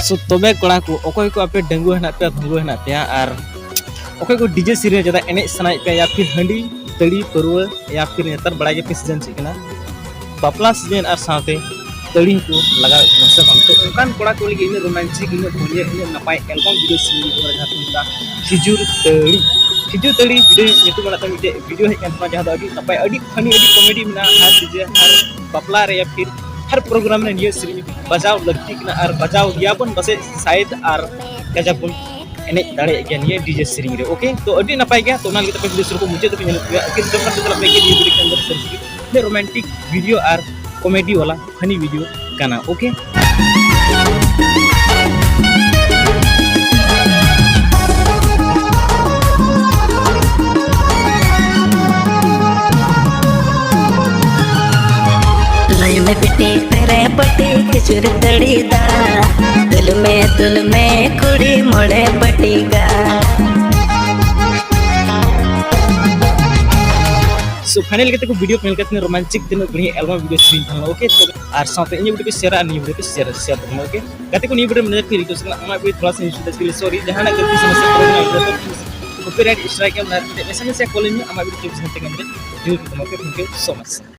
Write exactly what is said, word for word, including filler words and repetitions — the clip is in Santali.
So, ᱛᱚᱵᱮ ᱠᱚᱲᱟ ᱠᱚ, ᱚᱠᱚᱭ ᱠᱚ ᱟᱯᱮ ᱰᱟᱺᱜᱩᱣᱟᱹ ᱦᱮᱱᱟᱜ ᱯᱮᱭᱟ, ᱵᱷᱟᱺᱜᱩᱣᱟᱹ ᱦᱮᱱᱟᱜ ᱯᱮᱭᱟ, ᱟᱨ ᱚᱠᱚᱭ ᱠᱚ ᱰᱤᱡᱮ ᱥᱮᱨᱮᱧ ᱨᱮ ᱡᱟᱫᱟ ᱮᱱᱮᱡ ᱥᱟᱱᱟᱭᱮᱫ ᱯᱮᱭᱟ, ᱭᱟ ᱯᱷᱤᱨ ᱦᱟᱺᱰᱤ, ᱛᱟᱹᱲᱤ, ᱯᱟᱹᱨᱣᱟᱹ, ᱭᱟ ᱯᱷᱤᱨ ᱱᱮᱛᱟᱨ ᱵᱟᱲᱟᱭ ᱜᱮᱯᱮ ᱥᱤᱡᱮᱱ ᱪᱮᱫ ᱠᱟᱱᱟ, ᱵᱟᱯᱞᱟ ᱥᱤᱡᱮᱱ ᱟᱨ ᱥᱟᱶᱛᱮ ᱛᱟᱹᱲᱤ ᱦᱚᱸᱠᱚ ᱞᱟᱜᱟᱣᱮᱫ ᱠᱟᱱᱟ ᱥᱮ ᱵᱟᱝ? ᱛᱚ, ᱚᱱᱠᱟᱱ ᱠᱚᱲᱟ ᱠᱚ ᱞᱟᱹᱜᱤᱫ ᱤᱱᱟᱹᱜ ᱨᱳᱢᱟᱱᱴᱤᱠ, ᱤᱱᱟᱹᱜ ᱵᱷᱟᱹᱜᱤ, ᱤᱱᱟᱹᱜ ᱱᱟᱯᱟᱭ ᱮᱞᱵᱟᱢ ᱵᱷᱤᱰᱤᱭᱳ ᱥᱮᱨᱮᱧ ᱦᱩᱭᱩᱜ ᱠᱟᱱᱟ, ᱡᱟᱦᱟᱸ ᱠᱚ ᱢᱮᱛᱟᱜᱼᱟ ᱠᱷᱤᱡᱩᱨ ᱛᱟᱹᱲᱤ᱾ ᱠᱷᱤᱡᱩᱨ ᱛᱟᱹᱲᱤ ᱵᱷᱤᱰᱤᱭᱳ ᱧᱩᱛᱩᱢ ᱟᱱᱟᱜ ᱛᱮ ᱢᱤᱫᱴᱮᱡ ᱵᱷᱤᱰᱤᱭᱳ ᱦᱮᱡ ᱠᱟᱱ ᱛᱟᱵᱚᱱᱟ, ᱡᱟᱦᱟᱸ ᱫᱚ ᱟᱹᱰᱤ ᱱᱟᱯᱟᱭ, ᱟᱹᱰᱤ ᱯᱷᱟᱱᱤ, ᱟᱹᱰᱤ ᱠᱚᱢᱮᱰᱤ ᱢᱮᱱᱟᱜᱼᱟ᱾ ᱦᱟᱨ ᱰᱤᱡᱮ, ᱦᱟᱨ ᱵᱟᱯᱞᱟ ᱨᱮ ᱭᱟ ᱯᱷᱤᱨ ᱦᱟᱨ ᱯᱨᱳᱜᱨᱟᱢ ᱨᱮ ᱱᱤᱭᱟᱹ ᱥᱮᱨᱮᱧ ᱵᱟᱡᱟᱣ ᱞᱟᱹᱠᱛᱤ ᱠᱟᱱᱟ, ᱟᱨ ᱵᱟᱡᱟᱣ ᱜᱮᱭᱟᱵᱚᱱ ᱯᱟᱥᱮᱡ ᱥᱟᱭᱮᱫ, ᱟᱨ ᱠᱟᱡᱟᱠ ᱵᱚᱱ ᱮᱱᱮᱡ ᱫᱟᱲᱮᱭᱟᱜ ᱜᱮᱭᱟ ᱱᱤᱭᱟᱹ ᱰᱤᱡᱮ ᱥᱮᱨᱮᱧ ᱨᱮ᱾ ᱳᱠᱮ, ᱛᱚ ᱟᱹᱰᱤ ᱱᱟᱯᱟᱭ ᱜᱮᱭᱟ᱾ ᱛᱚ ᱚᱱᱟ ᱞᱟᱹᱜᱤᱫ ᱛᱮ ᱵᱷᱤᱰᱤᱭᱳ ᱥᱩᱨᱩ ᱠᱚ ᱢᱩᱪᱟᱹᱫ ᱫᱷᱟᱹᱵᱤᱡ ᱧᱮᱞ ᱦᱩᱭᱩᱜᱼᱟ᱾ ᱟᱹᱠᱤᱱ ᱡᱚᱠᱷᱚᱱ ᱛᱮ ᱪᱟᱞᱟᱜ ᱯᱮ ᱠᱤᱱ ᱱᱤᱭᱟᱹ ᱵᱷᱤᱰᱤᱭᱳ ᱠᱮᱱᱫᱨᱚ ᱥᱮᱨᱮᱧ ᱥᱮᱨᱮᱧ ᱢᱤᱫ ᱨᱳᱢᱟᱱᱴᱤᱠ ᱵᱷᱤᱰᱤᱭᱳ ᱟᱨ ᱠᱚᱢᱮᱰᱤ ᱣᱟᱞᱟ ᱯᱷᱟᱱᱤ ᱵᱷᱤᱰᱤᱭᱳ ᱠᱟᱱᱟ᱾ ᱳᱠᱮ, ᱞᱟᱹᱭ ᱢᱮ ᱵᱤᱴᱤ ᱛᱮᱨᱮ ᱯᱟᱹᱴᱤ ᱠᱷᱤᱪᱩᱨ ᱛᱟᱹᱲᱤ ᱫᱟ, ᱫᱩᱞ ᱢᱮ ᱫᱩᱞ ᱢᱮ ᱠᱩᱲᱤ ᱢᱚᱬᱮ ᱵᱟᱹᱴᱤ ᱜᱟ᱾ So final ᱠᱟᱛᱮ ᱠᱚ ᱵᱷᱤᱰᱤᱭᱳ ᱧᱮᱞ ᱠᱟᱛᱮ ᱨᱳᱢᱟᱱᱴᱤᱠ ᱛᱤᱱᱟᱹᱜ ᱵᱟᱹᱲᱤᱡ ᱮᱞᱵᱟᱢ ᱵᱷᱤᱰᱤᱭᱳ ᱥᱮᱨᱮᱧ ᱛᱟᱦᱮᱱᱟ᱾ ᱳᱠᱮ, ᱛᱚ ᱟᱨ ᱥᱟᱶᱛᱮ ᱤᱧᱟᱹᱜ ᱵᱷᱤᱰᱤᱭᱳ ᱯᱮ ᱥᱮᱭᱟᱨᱟ, ᱱᱤᱭᱟᱹ ᱵᱷᱤᱰᱤᱭᱳ ᱯᱮ ᱥᱮᱭᱟᱨᱟ, ᱥᱮᱭᱟᱨ ᱛᱟᱵᱚᱱᱟ᱾ ᱳᱠᱮ, ᱜᱟᱛᱮ ᱠᱚ ᱱᱤᱭᱟᱹ ᱵᱷᱤᱰᱤᱭᱳ ᱢᱮᱱᱟᱜ ᱯᱮ ᱨᱤᱠᱩᱭᱮᱥᱴ ᱠᱟᱱᱟ, ᱟᱢᱟᱜ ᱵᱷᱤᱰᱤᱭᱳ ᱛᱷᱚᱲᱟ ᱥᱟ ᱤᱥᱩ ᱫᱟ ᱥᱚᱨᱤ, ᱡᱟᱦᱟᱱᱟᱜ ᱜᱟᱹᱞᱛᱤ ᱥᱚᱢᱚᱥᱥᱟ ᱯᱨᱚᱵᱞᱮᱢ ᱦᱩᱭ ᱫᱟᱲᱮᱭᱟᱜᱼᱟ, ᱠᱚᱯᱤᱨᱟᱭᱤᱴ ᱥᱴᱨᱟᱭᱤᱠ ᱮᱢ ᱱᱟᱨ ᱠᱟᱛᱮ ᱮᱥᱮᱢᱮᱥ ᱭᱟ ᱠᱚᱞ ᱤᱧ ᱢᱮ, ᱟᱢᱟᱜ ᱵᱷᱤᱰᱤᱭᱳ ᱪᱚᱵᱵᱤᱥ ᱜᱷᱚᱱᱴᱟ ᱜᱮ ᱡᱩᱞ ᱛᱟᱢᱟ᱾ Okay, thank you so much᱾